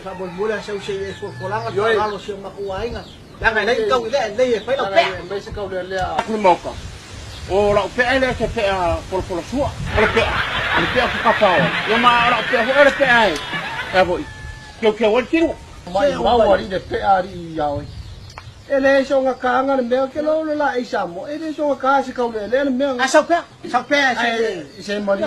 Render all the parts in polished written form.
Faamolemole a sau se i e folafolaga le faaaloalo a si o matou aiga. Leaga e leai ni tau i lea, e lelei e fai lau pea. Aemaise kau lea. Aku le maoka. O lau pea le se pea folafola sua. O le pea, o le pea whakapao. Ia ma o lau pea foi o le pea e. E foi. Keu keu ai tino. Mai mau ari le pea ari ia oi. E le so nga kaanga le mea ke lo le la e Samoa. E le so nga kaa se kau le le mea. A sau pea, sau pea se Se mali e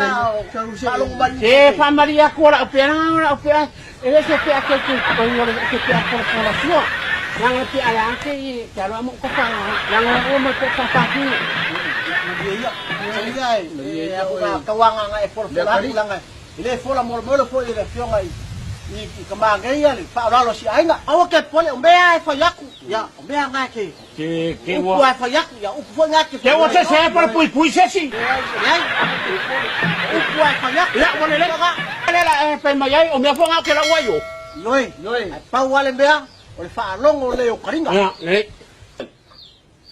faalogo mai. Se whamari aku o lau pea, o lau pea. E le se pea keu keu o le se pea folafola sua. Nanga le pea le ake i te aloa mo kopa. Nanga o mo te papaki. Ia, ia e aku ka tauanga nga e folafola aku langa. E le fola mo mo le foi le afioga i ka mangeia le faaaloalo si aiga. Aua ke pole o mea e fai aku. Ia, o mea nga ke. Ke ke Upu ua. e fai aku, ia upu foi nga ke. Ke ua se se para pui pui se si. Leai. Upu e fai aku. Ia, ua lelei. Le la e pe mai ai o mea foi ngau ke lau ai o. Ioe. Ioe. Ae pau lava le mea o le faalogo lea o kariga. Ia, lelei.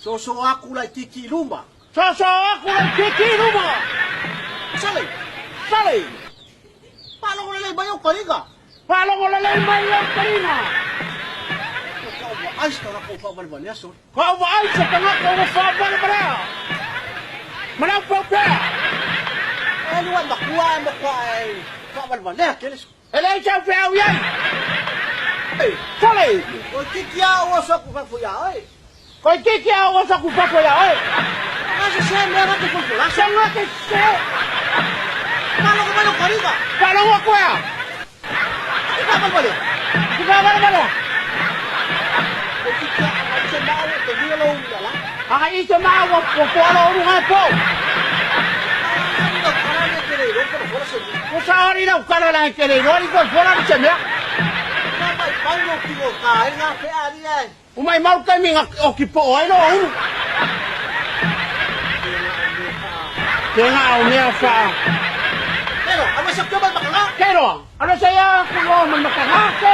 Soso aku laitiiti i luma. So so aku le titi luma. Sale. Sale. Faalogo lelei mai o kariga. Faalogo lelei mai o karina. O ka ua ai se tagata ua faavalevalea sole. Ka ua ai se tagata ua faavalevalea. Mana pau pea. E lua makua e matua e faavalevalea kele. E le sau pea au iai. Sale. O titi a o so ku fafo ia oi. Koi titi au o sa ku fafo ia oi. Ka se se mea ka te fofola. Se nga te se. Faalogo mai o kariga. Faalogo koea. Te faavalevalea. Te faavalevalea. O titi a o se maa o te nia lo ula la. Aga i te maa ua po alo uru ngai po. Ai no kala le te le ro fola se. O sa ori lau kala la ke le rori ko fola ni se mea. Ka mai pau lo ki o ka e ngā pe ari ai. O mai mau kai minga o ki po ai lo uru. Te ngā o mea wha. Pero, awa sa kyo mai makanga. Ke roa. Ano sa ia ku lo mai makanga ke.